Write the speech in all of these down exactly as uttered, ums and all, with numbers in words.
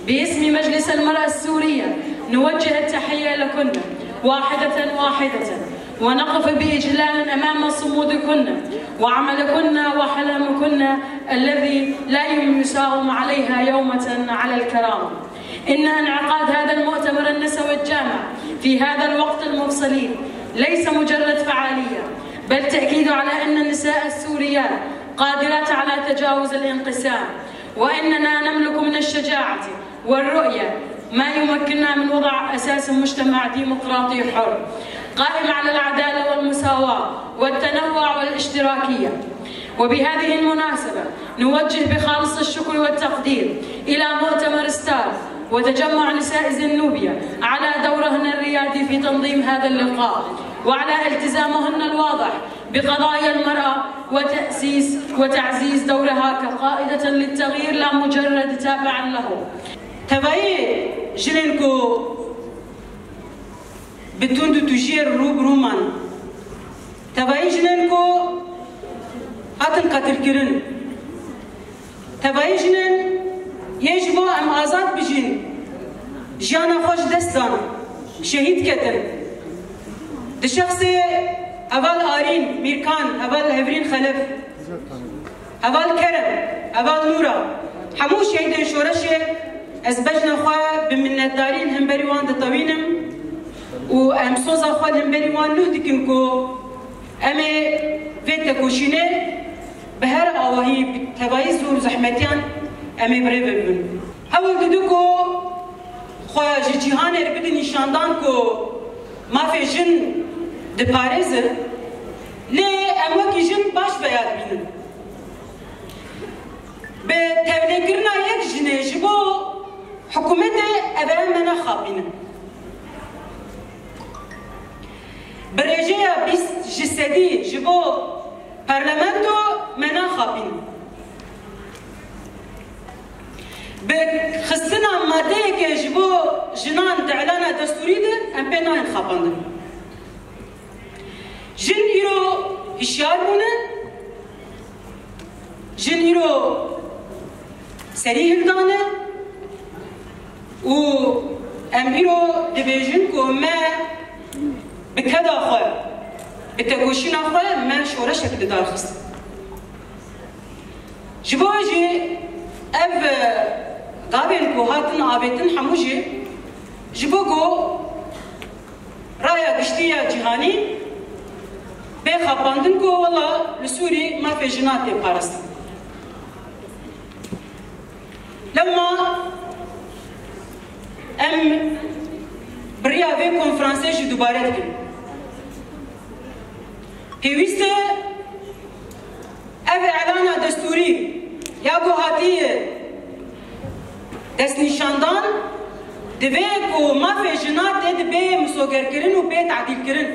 باسم مجلس المرأة السورية نوجه التحية لكن واحدة واحدة، ونقف بإجلال أمام صمودكن وعملكن وحلمكن الذي لا يساوم عليها يومة على الكرامة. إن انعقاد هذا المؤتمر النسوي الجامع في هذا الوقت المفصلي ليس مجرد فعالية، بل تأكيد على أن النساء السوريات قادرات على تجاوز الانقسام، وإننا نملك من الشجاعة والرؤية ما يمكننا من وضع أساس مجتمع ديمقراطي حر قائم على العدالة والمساواة والتنوع والاشتراكية. وبهذه المناسبة نوجه بخالص الشكر والتقدير إلى مؤتمر ستار وتجمع نساء زنوبيا على دورهن الريادي في تنظيم هذا اللقاء، وعلى التزامهن الواضح بقضايا المرأة وتأسيس وتعزيز دورها كقائدة للتغيير لا مجرد تابعا له. Tevayê jinên ku bi tund û tûjiyê rû bi rû man, tevayê jinên ku hatin qetilkirin, tevayê jinên yê ji bo em azad bijîn, jiyana xwe ji dest dan, şehîd ketin. Di şexsê heval Arîn Mîrkan, heval Hevrîn Xelef, heval Kerem, heval Nûra, hemû şehîdên şoreşê ez bejna xwe bi minnetdarî li hemberî wan ditewînim û em soza xwe li hemberî wan nuh dikin ku em ê vê tekoşînê bi her awahî, bi tevayî zor û zehmetiyan em ê bi rê ve bibin. Hewl dide ku xwe ji cîhanê re bide nîşandan ku mafê jin diparêze, lê em wekî jin baş veya dibînin. Bi tevlêkirina yek jinê ji bo hikûmetê, ev e me naxapînin. Bi rêjeya bîst ji sedî ji bo parlamento me naxapînin. Bi xistina madeyeke ji bo jinan di elana destûrî de em pê nayên xapandin. Jin îro hişyar bûne, jin îro serî hildane û em îro dibêjin ku me bi keda xwe, bi tekoşîna xwe me şoreşek li dar xist. Ji bo jî ev, e, gavên ku hatin avêtin hemû jî ji bo ku raya giştî ya cîhanî bê xapandin ku wela li Sûrî mafê jina tê parastin. Lewma em bi riya vê konferansê jî dubare dikin. Pêwîst e ev elana destûrî ya ku hatiye destnîşandan divê ku mafê jina tê dibê misogerkirin û bê tadîlkirin.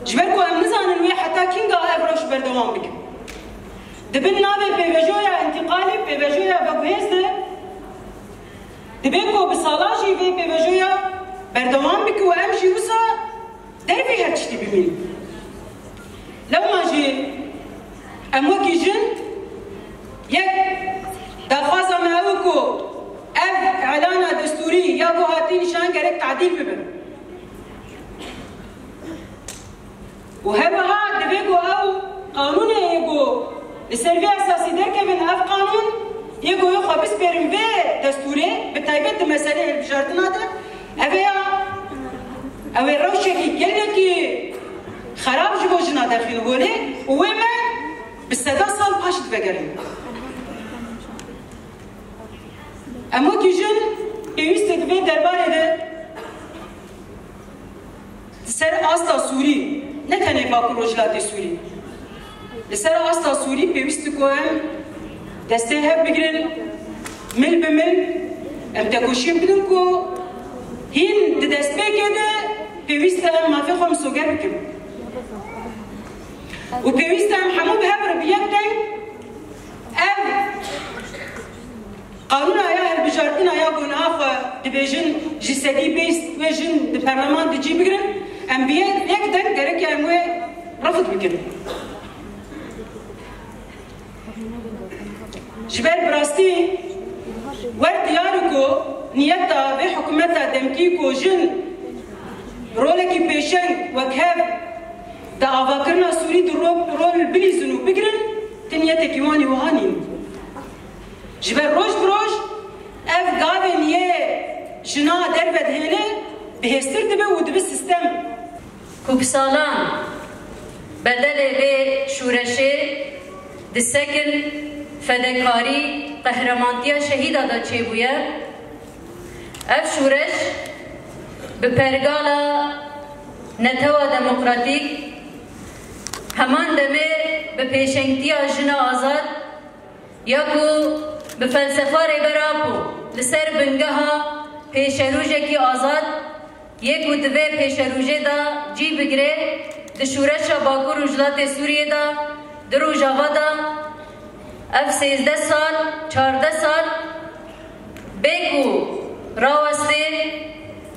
Ji ber ku em nizanin wê heta kînga ev rewş berdewam bikin. Di bin navê pêvejoya întîqalê, pêvejoya veguhêz de, dibe ku bi sala jî vê pêvejoya berdewam bike û em jî wisa dervî her tiştî bimînin. Lewma jî em wekî jin yek daxwaza me ew e ku ev elana destûrî ya ku hatî nîşan gerek tadîl bibe. Û her wiha divê ku ew qanûnê yê ku li ser vê esasî derkevin, ev qanûn yê ku yê xwe bispêrin vê destûrê, bi taybet di meselê hilbijartina de, ev ê ya, ew ê rewşekî gelekî xerab ji bo jina derxîne holê û wê me bi seda sal paş divegerin. Em wekî jin pêwîst e di vê derbarê de li ser asta Sûrî, ne tenê Bakur Rojhilatê Sûrî, li ser asta Sûrî pêwîst e ku em destê hev bigirin, mil bi mil em tekoşîn bidin ku hîn di destpêkê de pêwîst e em mafê xwe misoger bikin. Û pêwîst e em hemû bi hev re bi yek deng ev qanûna ya hilbijartina ya ku niha xwe dibêjin ji sedî bîst wê jin di perleman de cî bigirin, em bi yek, yek deng gerek em wê refd bikin. Ji ber Rastî, wer diyar e ku niyeta vê hikûmeta demkî ku jin rolekî pêşeng wek hev di avakirina Sûrî di ro-, rol bilîzin û bigirin, ti niyetekî wan ê wiha nîn. Ji ber roj bi roj ev gavên yê jina derve dihêle bihêztir dibe û dibe sîstem. Ku bi salan bedelê vê şûreşê di sekin fedekarî, qehremantiya şehîda de çêbûye. Ev şûreş bi pergala netewa demokratîk heman demê bi pêşengtiya jina azad ya ku bi felsefa Rêber Apo li ser bingeha pêşerojekî azad yê ku di vê pêşerojê de cî bigire, di şûreşa Bakur Rojhilatê Sûriyê de, di Rojava de, ev sêzdeh sal, çardeh sal bê ku rawestê,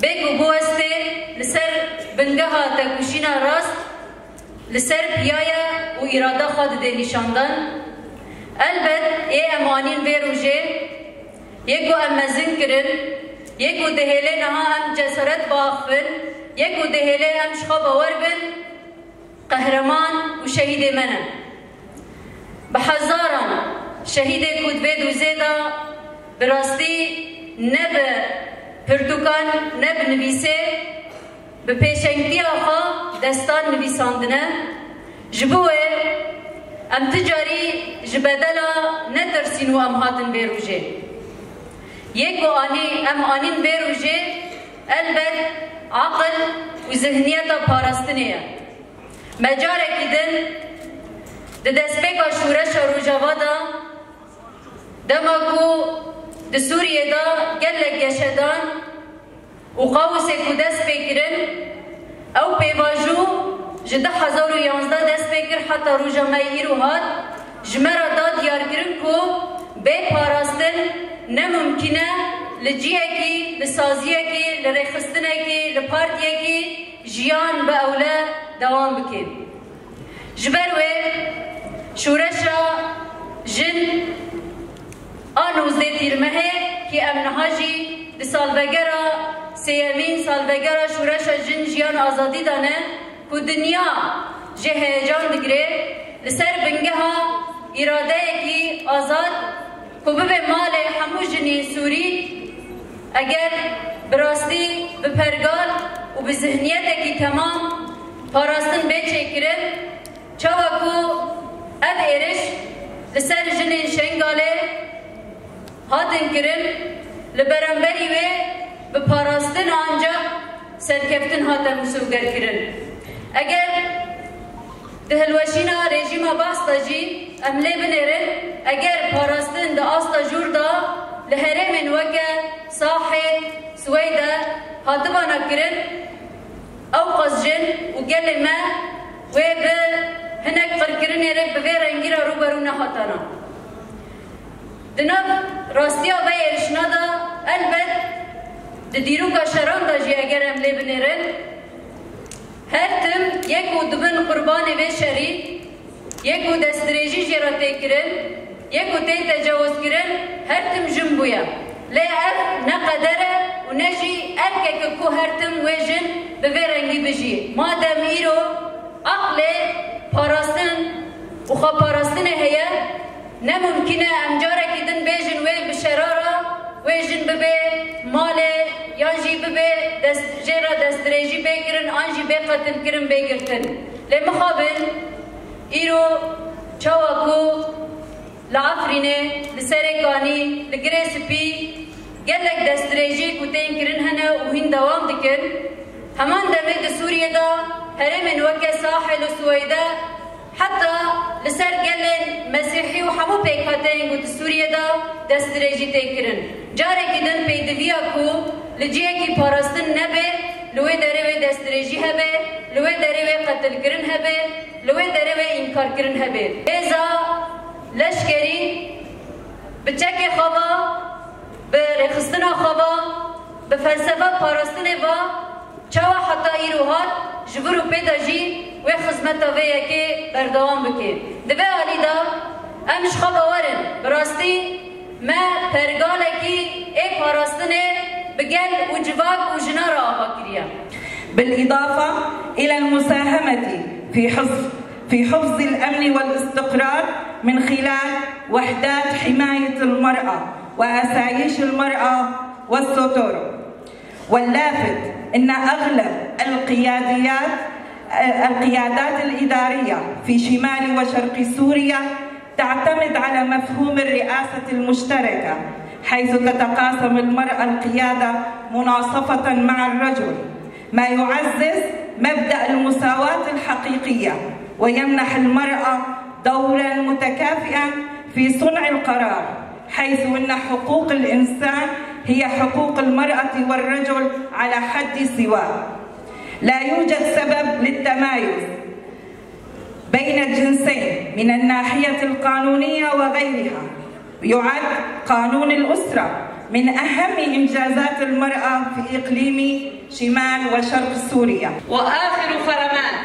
bê ku biwestê li ser bingeha tekoşîna rast li ser piya ye û îrada xwe dide nîşandan. Elbet ê em anîn vê rojê, yê ku em mezin kirin, yê ku dihêle niha em cesaret biaxivin, yê ku dihêle em ji xwe bawer bin, qehreman û şehîdê me ne. Bi hezaran şehîdê ku di vê dûzê de bi rastî ne bi pirtûkan ne bi nivîsê, bi pêşengtiya xwe destan nivîsandine. Ji bo wê em ti carî ji bedela netirsîn û em hatin vê rojê. Yê ku anî, em anîn vê rojê, elbet aqil û zihniyeta parastinê ye. Me carekî din di destpêka şûreşa Rojava de, dema ku di Sûriyê de gelek geşedan û kaosê ku dest pê kirin, ew pêvajo ji du hezar û yanzdeh dest pê kir heta roja me îro hat, ji me re da diyarkirin ku bê parastin ne mimkîn e li cihekî, li saziyekî, li rêxistinekî, li partiyekî jiyan bi ewle dewam bike. Ji ber wê şûreşa jin a nozdeh Tîrmehê, kî em niha jî di salvegera sêyemîn, salvegera şûreşa jin, jiyan, azadî de ne, ku dinya jê heyecan digire, li ser bingeha îradeyekî azad ku bibe malê hemû jinên Sûrî, eger bi rastî, bi pergal û bi zihniyetekî temam parastin bê çêkirin, çawa ku ev êriş li ser jinên Şengalê hatin kirin, li beramberî wê bi parastin ancak serkeftin hate misoger kirin. Eger di hilweşîna rejîma Baas de jî em lê binêrin, eger parastin di asta jûr de li herêmên weke Sahê, Swêde hatibana kirin, ew qas jin û gelê me wê bi hinek qirkirinê re bi vê rengî re rûberû nehatana. Di nav rastiya vê êrişina de, elbet di dîroka şeran de jî eger em lê binêrin, her tim yê ku dibin qurbanê vê şerî, yê ku destdirêjî jê re tê kirin, yê ku tê tecawizkirin, her tim jin bûye. Lê ev ne qeder e û ne jî erkek e ku her tim wê jin bi vê rengî bijî. Madem îro aqlê parastin û xweparastinê heye, ne mimkîn e em carekî din bêjin wê bi şerara wê jin bibe malê, yan jî bibe dest, jê re destdirêjî bê kirin, an jî bê qetilkirin, bê girtin. Lê mixabin îro çawa ku li Efrînê, li Serê Kanî, li Girê Spî gelek destdirêjî ku tên kirin hene û hîn dewam dikin. Heman demê di Sûriyê de herêmên weke Sahel û Suweyde, heta li ser gelên Mesîhî û hemû pêkhateyên ku di Sûriyê de destdirêjî tê kirin. Carekî din pêdiviya ku li cihekî parastin nebe, li wê derê wê destdirêjî hebe, li wê derê wê qetilkirin hebe, li wê derê wê înkarkirin hebe. Hêza leşkerî bi çekê xwe ve, bi rêxistina xwe ve, bi felsefa parastinê ve çawa heta îro hat, ji vir û pê de jî wê xizmeta vê yekê berdewam bike. Di vê alî de em ji xwe bawer in, bi rastî Me pergalekî ê parastinê bi gel û civak û jina re ava kiriye. بالإضافة إلى المساهمة في حفظ، في حفظ الأمن والاستقرار من خلال وحدات حماية المرأة وأساييش المرأة والسوتورو. واللافت أن أغلب القياديات، القيادات الإدارية في شمال وشرق سوريا تعتمد على مفهوم الرئاسة المشتركة، حيث تتقاسم المرأة القيادة مناصفة مع الرجل، ما يعزز مبدأ المساواة الحقيقية ويمنح المرأة دورا متكافئا في صنع القرار، حيث أن حقوق الإنسان هي حقوق المرأة والرجل على حد سواء. لا يوجد سبب للتمايز بين الجنسين من الناحية القانونية وغيرها. يعد قانون الأسرة من أهم إنجازات المرأة في إقليم شمال وشرق سوريا. وآخر فرمان،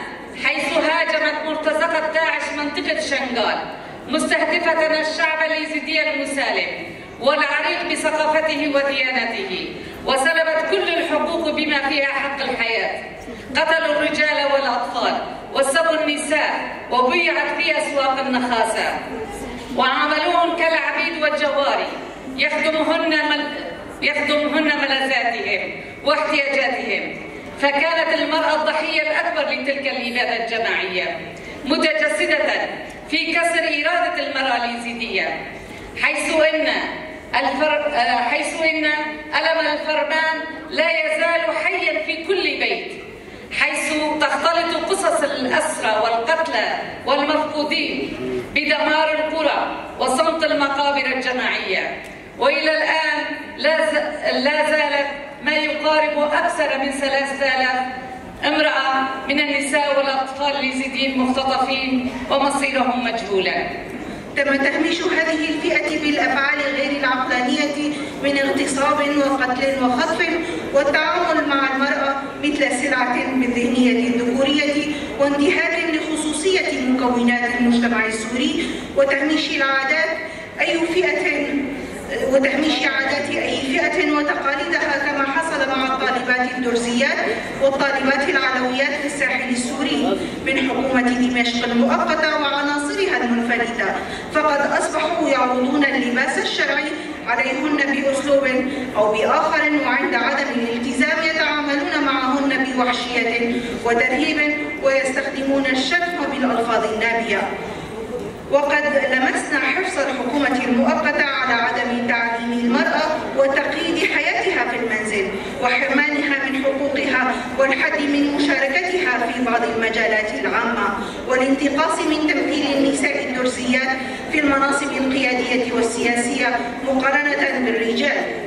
حيث هاجمت مرتزقة داعش منطقة شنغال، مستهدفة الشعب الإيزيدي المسالم والعريق بثقافته وديانته، وسلبت كل الحقوق بما فيها حق الحياة. قتلوا الرجال والأطفال، وسبوا النساء، وبيعت في أسواق النخاسة، وعاملوهم كالعبيد والجواري، يخدمهن مل-، يخدمهن ملذاتهم واحتياجاتهم. فكانت المرأة الضحية الأكبر لتلك الإبادة الجماعية، متجسدة في كسر إرادة المرأة اليزيدية، حيث إن الفر-، آه، حيث إن ألم الفرمان لا يزال حيا في كل بيت، حيث تختلط قصص الأسرى والقتلى والمفقودين بدمار القرى وصمت المقابر الجماعية. وإلى الآن لا ز-، لا زالت ما يقارب أكثر من ثلاثة آلاف امرأة من النساء والأطفال اليزيديين مختطفين ومصيرهم مجهولا. تم تهميش هذه الفئة بالأفعال غير العقلانية من اغتصاب وقتل وخطف، والتعامل مع المرأة مثل سلعة بالذهنية الذكورية وانتهاك لخصوصية مكونات المجتمع السوري، وتهميش العادات أي فئة، وتهميش عادات أي فئة وتقاليدها، كما حصل مع الطالبات الدرزيات والطالبات العلويات في الساحل السوري من حكومة دمشق المؤقتة وعناصرها المنفلتة، فقد أصبحوا يعوضون اللباس الشرعي عليهن بأسلوب أو بآخر، وعند عدم الالتزام يتعاملون معهن بوحشية وترهيب، ويستخدمون الشتم بالألفاظ النابية. وقد لمسنا حرص الحكومة المؤقتة على عدم تعليم المرأة وتقييد حياتها في المنزل وحرمانها من حقوقها والحد من مشاركتها في بعض المجالات العامة والانتقاص من تمثيل النساء الدرزيات في المناصب القيادية والسياسية مقارنة بالرجال.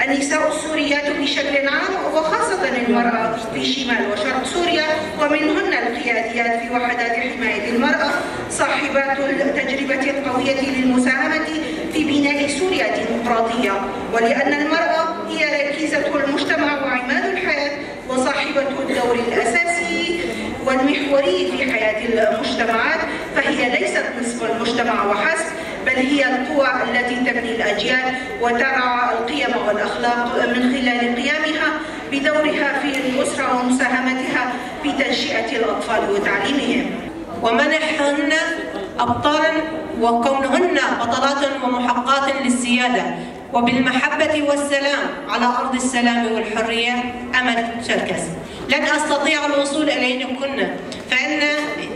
النساء السوريات بشكل عام، وخاصة المرأة في شمال وشرق سوريا، ومنهن القياديات في وحدات حماية المرأة، صاحبات التجربة القوية للمساهمة في بناء سوريا ديمقراطية، ولأن المرأة هي ركيزة المجتمع وعماد الحياة وصاحبة الدور الأساسي والمحوري في حياة المجتمعات، فهي ليست نصف المجتمع وحسب، بل هي القوى التي تبني الأجيال وترعى القيم والأخلاق من خلال قيامها بدورها في الأسرة ومساهمتها في تنشئة الأطفال وتعليمهم. ومنحهن أبطالا وكونهن بطلات ومحقات للسيادة وبالمحبة والسلام على أرض السلام والحرية أمل شركس. لن أستطيع الوصول إليكن فإن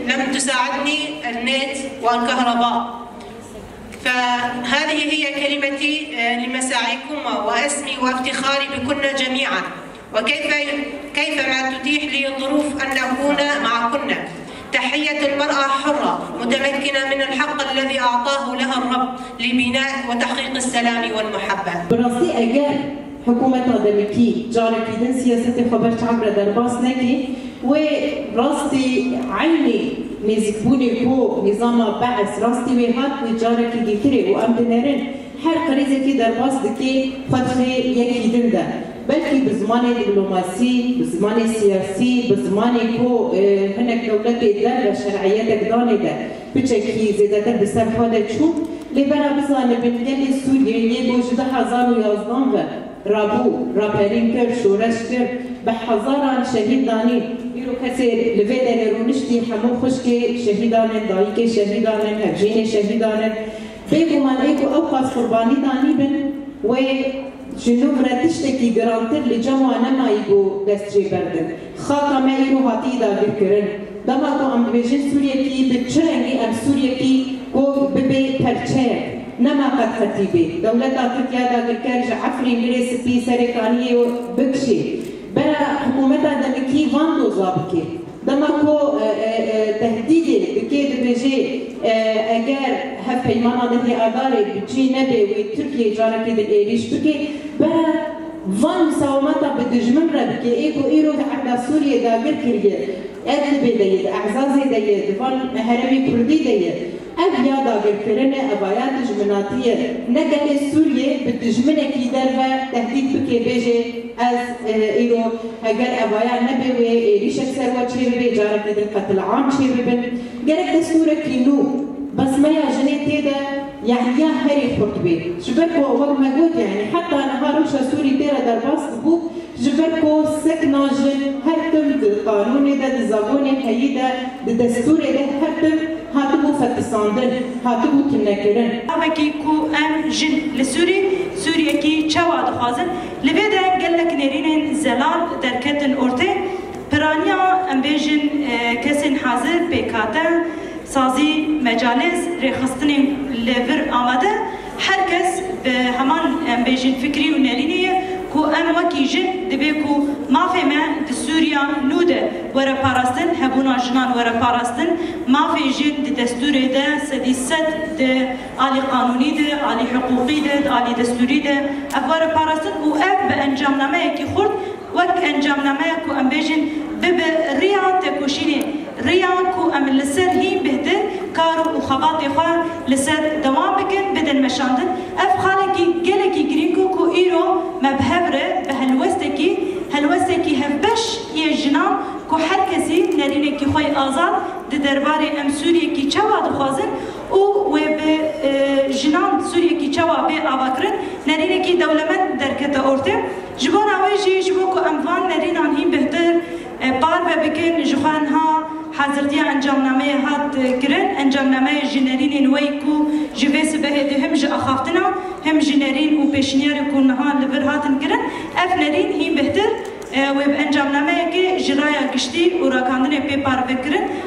لم تساعدني النت والكهرباء. فهذه هي كلمتي، آه، لمساعيكم واسمي وافتخاري بكن جميعا. وكيف، كيفما تتيح لي الظروف أن أكون معكن. تحية المرأة حرة متمكنة من الحق الذي أعطاه لها الرب لبناء وتحقيق السلام والمحبة. Bi rastî eger hikûmeta demikî carekî din siyasetê xwe ber çav re derbas nekê, wê rastî eynî nêzîkbûnê ku nîzama Bees rastî wê hat, wê carekî dîtirê û em dinerin her krîzekî derbas dikê xwe dixê yekî din de. Belkî bi zimanê dîplomasî, bi zimanê siyasî, bi zimanê ku, e, hinek dewletê derve şer'iyetek danê de piçekî zêdetir bi ser xwe de çû, Lê bera bizanibin, gelê Sûriyê yê ku ji du hezar û yazdan ve rabû, raperîn kir, şoreş kir, bi hezaran şehîd danîn. Îro kesê li vê derê rûniştî hemû xwişkê şehîdan in, dayikê şehîdan in, hevjînê şehîdan in. Bêguman ê ku ew qas qurbanî danîbin, wê ji nû re tiştekî girantir li cem wan nemayî ku dest jê berdin. Xaka me îro hatî dagirkirin. Dema ku em dibêjin Sûriyekî, bi çi rengî em Sûriyekî ku bibê perçeyek, nema qet hetî bê. Dewleta Tirkiye dagirker ji Efrîn girê spî serê kaniyê bikişê. Bera hikûmeta demikî van doza bike. Dema ku, e, e, e, tehdîdê dike, dibêje, e, eger hevpeymana dehê Adarê bi cî nebe, wê Tirkiye carekê din êrîş bike, bera van misawamata bi dijmin re bike, ê ku îro di erda Sûriyê dagir kiriye, Idlibê de ye, di Ehzazê de ye, di van herêmê Kurdî de ye. Ev ya dagirkirin e, evaya dijminatî ye. Ne gelê Sûriyê bi dijminekî derve tehdîd bike, bêje, Ez, e, îro heger evaya nebe wê êrîşek ser we çêbibe, carekê din qetilam çêbibin. Gerek destûrekî nû, besmeya jinê tê de, yanî ya herî xurt bê. Ji ber ku wek me got, yanî heta niha rewşa Sûrî tê re derbas dibû, ji ber ku sekna jin her tim di qanûnê de, di zagonê heyî de, di destûrê de her tim hatibû fetisandin, hatibû tunikirin. Avekî ku em jin li Sûrî, Sûriyekî çawa dixwazin, li vê de gelek nêrînên zelal derketin ortê. Piraniya, em bêjin, e, kesên hazir, pêkhate, sazî, mecalês, rêxistinên li vir amade, her kes bi heman, em bêjin, fikrî û nerînê ye ku em wekî jin divê ku mafê me di Sûriya nû de were parastin, hebûna jinan were parastin, mafê jin di destûrê de sedî sed di alî qanûnî de, alî hiqûqî de, di alî destûrî de ev were parastin û ev bi encamnameyekî xurt, wek encamnameya ku em bêjin bibe riya tekoşînê, riya ku em li ser hîn bêhtir kar û xebatê xwe li ser dewam bikin, bidin meşandin. Ev xalekî gelekî girîng e ku îro me bi hev re bi helwestekî, helwestekî hevbeş yê jinan ku her kesî nerînekî xwe yê azad di derbarê em Sûriyekî çawa dixwazin û wê bi, e, jinan Sûriyekî çawa bê avakirin, nerînekî dewlemend derkete ortê. Ji bona wê jî, ji bo ku em van nerînan hîn bêhtir, e, parve bikin, ji xwe niha hazirtiya encamnameyê hat, e, kirin. Encamnameyê ji nerînên wê ku ji vê sibehê de him ji axaftina, him ji nerîn û pêşniyarê ku niha li vir hatin kirin, ev nerîn hîn bêhtir, e, wê bi encamnameyekê ji raya giştî û rakandinê pê parve kirin.